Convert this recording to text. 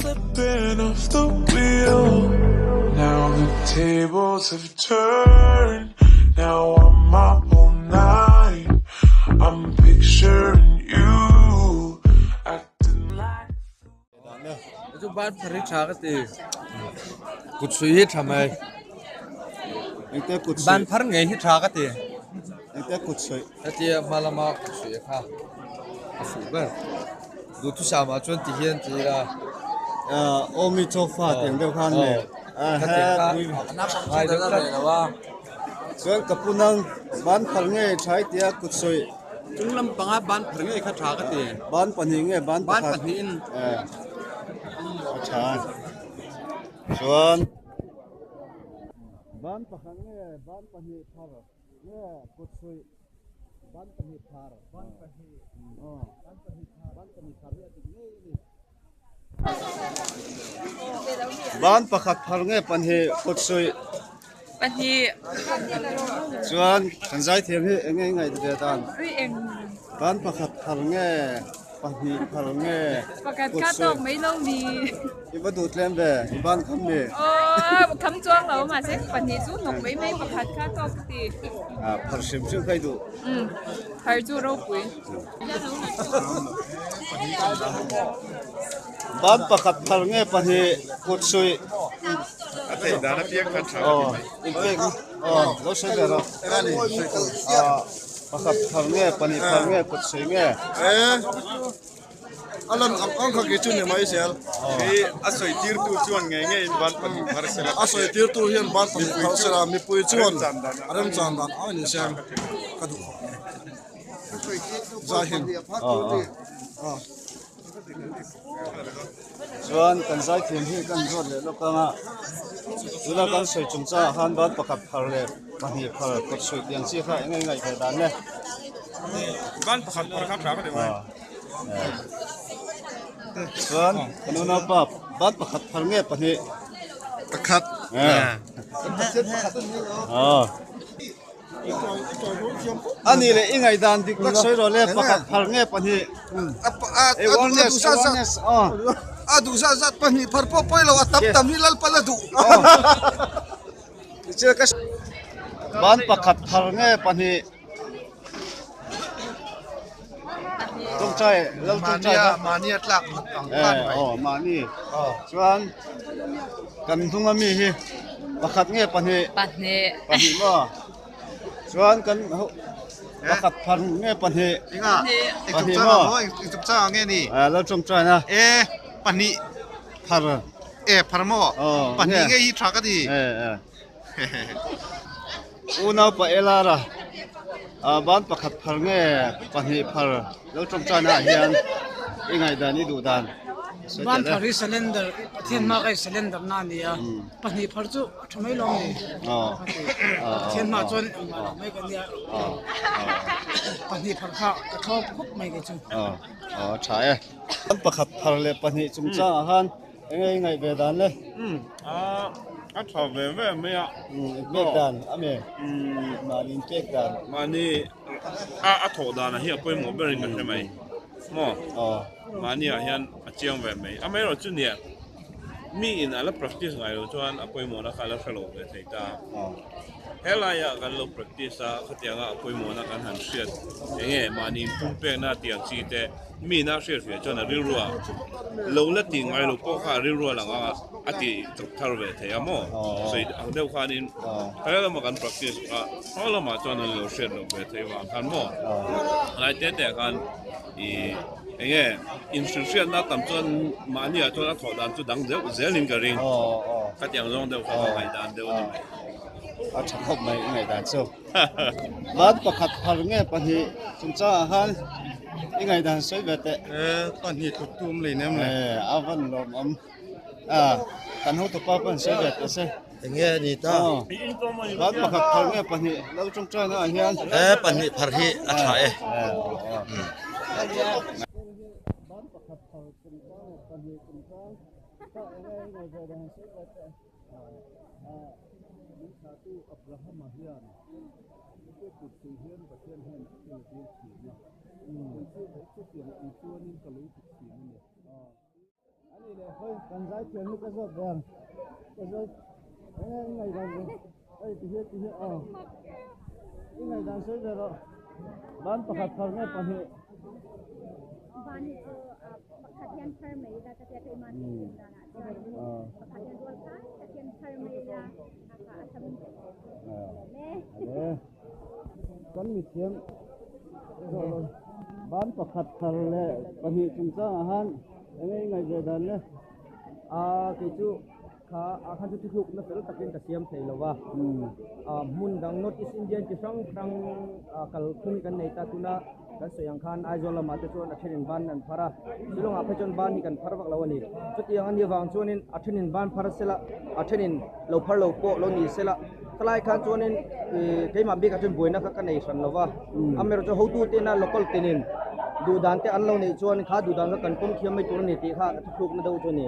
Slipping off the wheel. Now the tables have turned. Now I'm up all night. I'm picturing you acting like. Chu ban phar hi tha ka ti. Kut suih hi tha mai. Engte kut suih. Ban phar ngei hi tha ka ti. Engte kut suih. Hetia hma lama kut suih kha a fuh ber. Duhthusam ah chuan ti hian ti ila. Aw mi chaw fa tih ang deuh khan le. Ngai deuh tlat. Chuan ka pu nang ban phar ngei tha i tia kut suih. Chung lampanga ban phar ngei kha tha ka ti. Ban pahnih nge ban pakhat. Ban pahnihin. A tha. Chuan ban pakhat nge ban pahnih phar nge kut suih. Ban pahnih phar. Ban pahnih. Ban pahnih phar. Ban pahnih phar hi a dik ngei a ni. Ban pakhat phar nge pahnih kut suih. Pahnih. Chuan kan zaithiam hi eng nge ngaih ve dan? Ban pakhat phar nge pahnih phar nge Pakhat kha tawk mai lo mi. I va duh tlem ve, i ban kham mi. Aw, kham chuang lo mahse pahnih chu hnawk mai mai pakhat kha tawk ka ti. Ah, phar hrim hrim kha i duh. Umm, phar chu ropui. Ban pakhat phar nge pahnih kut suih. A theih dan apiang kha tha ka ti mai. Aw, lo sawi ve rawh. Ah, pakhat phar nge pahnih phar nge kut suih nge. A lan ang ang kha kei chu ni mai zel. Hei a sawi tirtu chuan ngei ngei in ban pahnih phar sela. A sawi tirtu hian ban pahnih phar sela mipui chuan a remchan dan ang a ni seng ka duh khawp mai. Zai hin. Chuan kan zaithiam hi kan zawt leh lawk ang a, tuna kan sawi chung changah khan ban pakhat phar leh pahnih phar kawt suih tih ang chi kha eng nge ngaih ve dan le? Ban pakhat phar kha tha ka ti mai. Chuan kan unaupa ban pakhat phar nge pahnih? Pakhat. A nih leh i ngaihdan dik tak sawi rawh le pakhat phar nge pahnih awareness awareness aw a duh zat zat pahnih phar pawh pawi lo a tam tam hi lalpan a duh ban pakhat phar nge pahnih tawngtai lal tawngtai kha mahni a tlak ang khan mai aw mahni chuan kan hnung ami hi pakhat nge pahnih pahnih pahnih maw chuan kan pakhat phar nge pahnih inga pahnih maw eng chung chang nge ni lal tawngtai na e pahnih phar e phar maw pahnih nge hi tha ka ti e e Unau pa Elara ban pakhat phar nge pahnih phar lo tawngtaina ah hian i ngaihdan i duh dan sawi Ban tel e. phar hi cylinder Pathian hma kha cylinder na a ni a, pahnih phar chu a tha mai lo a ni. Pathian hma chuan engmah lo mai ka nia, pahnih phar kha ka thlawp khawp mai kei chu. Aw tha e. Ban pakhat phar leh pahnih chungchangah khan Eng nge i ngaih ve dan le? A tha ve ve mai a. I pek dan a mi? Mahni in pek dan. Mahni a thawh danah hi a pawimawh berin ka hre mai. Maw? Mahni ah hian a chiang ve mai. Amaherawh chu nia mi in a la practice ngai lo chuan a pawimawhna kha a la hre lo ve thei ta. Helaiah kan lo practice a, khatianga a pawimawhna kan han hriat eng nge mahni in pumpekna tih ang chi te Mi ina hriat ve chuan a rilrua lo la tih ngai lo pawh kha a rilrua lang a a ti chawp thar ve thei a maw? Sawi ang deuh khanin helai lamah kan practice a, hma lamah chuan an lo hriat loh ve thei vang khan maw? Helai te te ah khan ih eng nge inhrilhhriatna tam chuan mahni ah chuan a thawh dan chu dang deuh zelin ka ring. Khatiang zawng deuh kha ka ngaihdan deuh a ni mai. A tha khawp mai i ngaihdan chu. Van pakhat phar nge pahnih chungchangah khan i ngaihdan sawi ve teh. E pahnih tluk tu awm lei nem le. E a van lawm awm. A kan hotupa pawh sawi ve teh se. Eng nge a ni ta? Van pakhat phar nge pahnih lo tawngtai na ah hian. E pahnih phar hi a tha e. Van pakhat phar chungchang leh pahnih chungchang kha eng nge i ngaih ve dan sawi ve teh. Min thlahtu Abrahama hian hete kut tui hian Pathian hian a tel tir thin a, kei chu chutiang ang chuanin ka lo ti thin a ni. A ni le. Hei kan zai thiam hi ka zawt ve ang ka zawt enge i ngaihdan ve hei ti hian ti hian aw i ngaihdan sawi ve rawh ban pakhat phar nge pahnih Ban hi chu pakhat hian phar mai ila ka tia ka iman tum danah chuan pakhat hian rual khai tak hian phar mai ila a kha a thamin ka hria. Kan mithiam zawh lo ban pakhat thar leh pahnih chungchangah han eng nge i ngaih ve dan le? A kei chu kha a khan chu thuthlukna fel takin ka siam thei lo va, a hmun dang North East Indian chi hrang hrang kal phung hi kan nei ta tuna kan sawi ang khan Aizawl lamah te chuan a thenin ban an phar a, Shillong ah phei chuan ban hi kan phar vak lo a ni. Chutiang a nih avang chuanin a thenin ban phar sela a thenin lo phar lo pawh lo ni sela khalai khan chuanin ih keimah bikah chuan buaina kha ka nei hran lo va, amaherawhchu hotu tena local tinin duh dan te an lo neih chuan kha duh dan kha kan pawm thiam mai tur a ni tih kha ka thuthlukna deuh chu a ni.